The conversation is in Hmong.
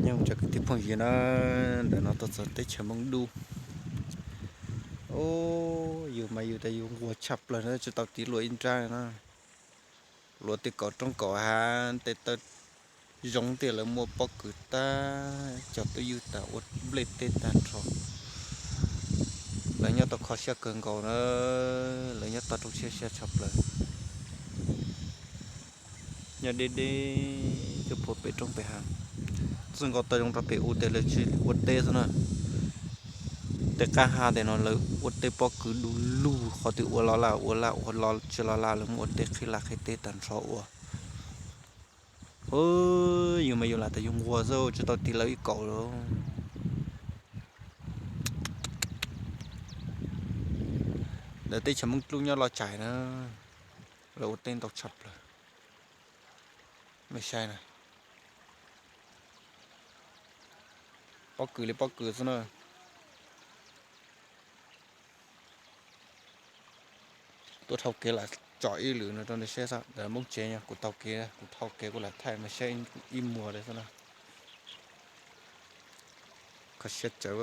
Nyob zoo cov kwv tij phooj ywg na, ntawm no tuaj txog teb chaws Hmoob Dub. Ub, yus mas yus tas yus nquag tshaj plaws na, tsis tau tiv luas ib nrab na. Luas tej kaum roob kaum hav, tej taw zoo tiag, lawv muaj pob kws tag, cog twj ywm tas ua nplej teb tag nrho. Lawv nyob tau kho siab kawg nkaus na, lawv nyob tog roob siab siab tshaj plaws. Nyob deb deb cuag puag pem roob pem hav, txij nkaus tau zoo rau pem u tes lawv tsis ua teb xwb na. Tej qab hav tes no lawv ua teb pob kws du lug, qhov twg ua los laj ua laj, ua tsis los laj lawv muab ua teb qhib laj qhib teb tag nrho ua. Yus mas yus lam tas yus nquag xwb, tsis tau tiv lawv ib kaum li. Ntawm teb chaws Hmoob Dub nyob Los Tsuas na, lawv ua teb ntau tshaj plaws. Mej saib na, pob kws li pob kws xwb na. Tuaj dhau kev lam tsom ib lwm no rau nej saib xwb. Ntawm Hmoob tsev no kuv taug kev, kuv dhau kev kuv lam thaij nej saib ib muag li xwb na. Kho siab tsawv.